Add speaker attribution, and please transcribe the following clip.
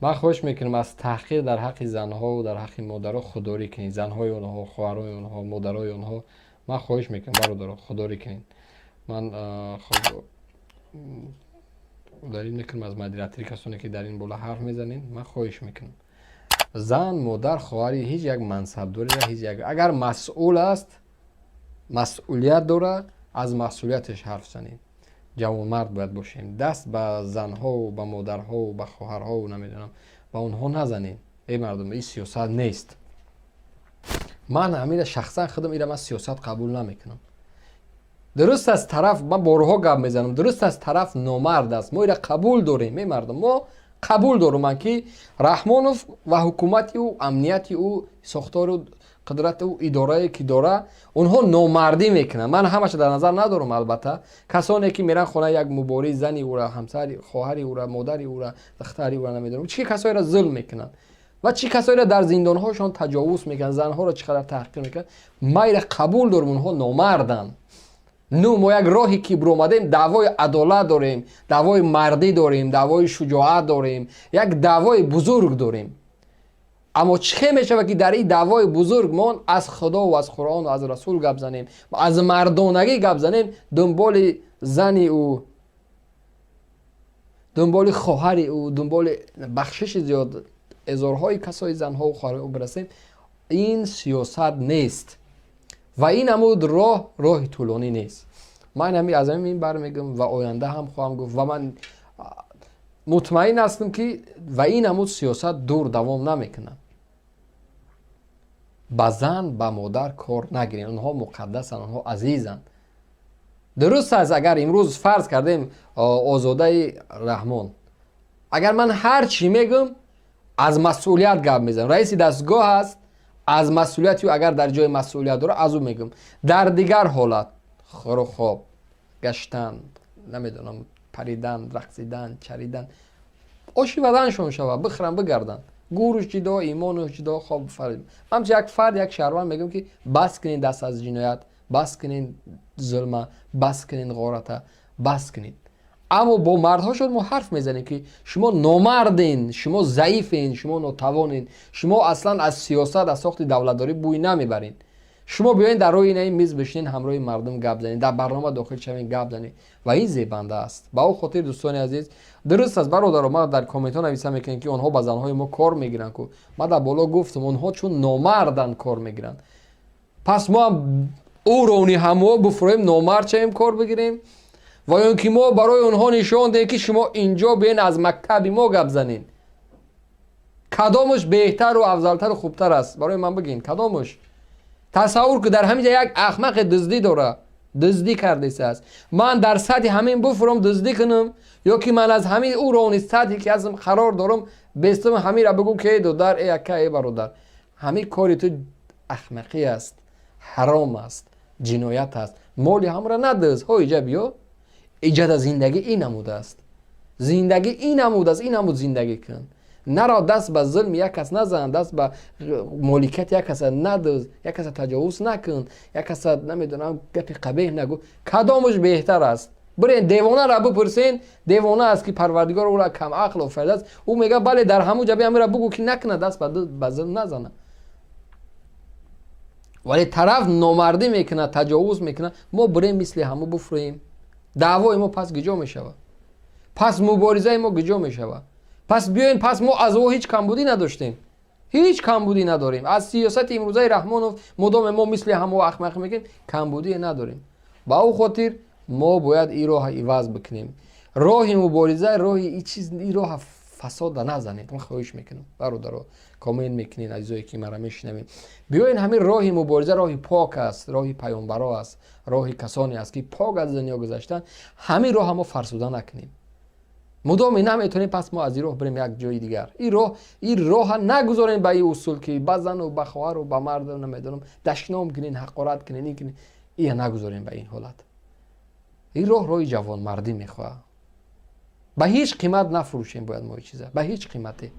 Speaker 1: Ман хоҳиш мекунам, аз таҳқир дар ҳаққи занҳову дар ҳаққи модаро худдорӣ кунед. Занҳои онҳо, хоҳарои онҳо, модарои онҳо, ман хоҳиш мекунам, бародаро, худдорӣ кунед. Ман хоб дарин мекунам аз модератори, касоне ки дар ин бола ҳарф мезанед. Ман хоҳиш мекунам, зан, модар, хоҳари ҳеҷ як мансабдориро, ҳеҷ як, агар масъул аст, масъулият дора, аз масъулияташ ҳарф занед. Ҷавонмард бояд бошем. Даст ба занҳову ба модарҳову ба хоҳарҳову, намедонам, ба онҳо назанед. Эй мардум, ин сиёсат нест. Ман ҳамира шахсан худам, ира ман сиёсат қабул намекунам. Дуруст аст, тараф, ман борҳо гап мезанам, дуруст аст, тараф номард аст, мо ира қабул дорем. Эй мардум, мо қабул дорум ман, ки Раҳмонов ва ҳукумати ӯ, амнияти ӯ, сохтору қудрату идорае ки дора, онҳо номардӣ мекунанд. Ман ҳамаша дар назар надорам, албатта. Касоне ки меран хонаи як мубориз, зани ӯра, ҳамсари, хоҳари ӯра, модари ӯра, духтари ӯра, намедонам, чӣ касоеро зулм мекунанд ва чӣ касоеро дар зиндонҳошон таҷовуз мекунанд, занҳоро чӣ қадар таҳқир мекунанд, ман ира қабул дорам, онҳо номарданд. Ну мо як роҳе ки биромадем, даъвои адолат дорем, даъвои мардӣ дорем, даъвои шуҷоат дорем, як даъвои бузург дорем. Аммо чӣ хел мешавад, ки дар ин даъвои бузург мо аз Худову аз Қуръону аз Расул гап занем, аз мардонагӣ гап занем, дунболи зани ӯ, дунболи хоҳари ӯ, дунболи, бахшиши зиёд, эзорҳои касои занҳову хоҳарои ӯ бирасем? Ин сиёсат нест ва ин ҳамуд роҳ, роҳи тӯлонӣ нест. Ман ҳами аз ҳамин бармегӯм ва оянда ҳам хоҳам гуфт ва ман мутмаин ҳастам, ки ва ин ҳамуд сиёсат дур давом намекунад. Ба зан, ба модар кор нагирем, онҳо муқаддасанд, онҳо азизанд. Дуруст аст, агар имрӯз фарз кардем Озодаи Раҳмон, агар ман ҳар чӣ мегӯм, аз масъулият гап мезанам, раиси дастгоҳ аст, аз масъулияти ӯ, агар дар ҷои масъулият дора, аз ӯ мегӯм. Дар дигар ҳолат хӯру хоб, гаштан, намедонам, паридан, рақсидан, чаридан, оши баданшон шавад, бихӯран, бигарданд, гӯруш ҷидо, имонуш ҷидо. Хоб, ман як фард, як шаҳрванд мегӯям, ки бас кунед даст аз ҷиноят, бас кунед зулма, бас кунед ғората, бас кунед. Аммо бо мардҳо шуд мо ҳарф мезанем, ки шумо номарден, шумо заифен, шумо нотавонен, шумо аслан аз сиёсат, аз сохти давлатдорӣ бӯй намебаред. Шумо биёед, дар рӯи ин миз бишинед, ҳамроҳи мардум гап занед, дар барнома дохил шавед, гап занед ва ин зебанда аст. Ба он хотир, дӯстони азиз, дуруст аст, бародаро, ман дар комментҳо нависа мекунем, ки онҳо ба занҳои мо кор мегиранд ку. Ман дар боло гуфтам, онҳо чун номарданд, кор мегиранд. Пас мо ҳам ӯрони ҳамо буфуроем, номард шавем, кор бигирем ва ё ки мо барои онҳо нишон диҳем, ки шумо инҷо биёен, аз мактаби мо гап занед? Кадомаш беҳтару афзалтару хубтар аст, барои ман бигин, кадомаш? Тасаввур ку, дар ҳамин ҷа як ахмақе дуздӣ дора, дуздӣ кардесааст. Ман дар сатҳи ҳамин буфурам, дуздӣ кунам, ё ки ман аз ҳамин ӯрони сатҳе ки ҳастам, қарор дорам, бестам, ҳаминра бигӯм, ки эй додар, эй ака, эй бародар, ҳамин кори ту ахмақӣ аст, ҳаром аст, ҷиноят аст, моли ҳамра надуз, ҳо, иҷа биё, иҷада зиндагӣ ин намудааст, зиндагӣ ин намудааст, ин намуд зиндагӣ кун, наро, даст ба зулми як кас назан, даст ба моликияти як каса надуз, як каса таҷовуз накун, як каса, намедонам, гапи қабеҳ нагӯ. Кадомаш беҳтар аст? Бирен, девонара бипурсен. Девона аст, ки Парвардигор ӯра камақл офаридааст, ӯ мега: бале, дар ҳамун ҷаби ҳамира бугӯ, ки накунад, даст ба зулм назанад. Вале тараф номардӣ мекунад, таҷовуз мекунад, мо бирем, мисли ҳамо буфурӯем, даъвои мо пас гиҷо мешавад? Пас муборизаи мо гиҷо мешавад? Пас биёем, пас мо аз ӯ ҳеҷ камбудӣ надоштем, ҳеҷ камбудӣ надорем. Аз сиёсати имрӯзаи Раҳмонов, мудоме мо мисли ҳамо ахмақ мекунем, камбудие надорем. Ба ӯ хотир мо бояд ин роҳа иваз бикунем, роҳи мубориза, роҳи и чиз, ин роҳа фасода назанед. Ман хоҳиш мекунам, бародаро, коммент мекунед, азизое ки мара мешунавед, биёен, ҳамин роҳи мубориза роҳи пок аст, роҳи паёнбаро аст, роҳи касоне аст, ки пок аз дунё гузаштанд. Ҳамин роҳа мо фарсуда накунем. Мудоме наметавонем, пас мо аз ин роҳ бирем як ҷои дигар. Ин роҳ, ин роҳа нагузорем ба ин усул, ки ба зану ба хоҳару ба марду, намедонам, дашном кунен, ҳақорат кунен, ин кунен, ия нагузорем ба ин ҳолат. Ин роҳ роҳи ҷавонмардӣ мехоҳад. Ба ҳеҷ қимат нафурӯшем бояд мо ин чиза, ба ҳеҷ қимате.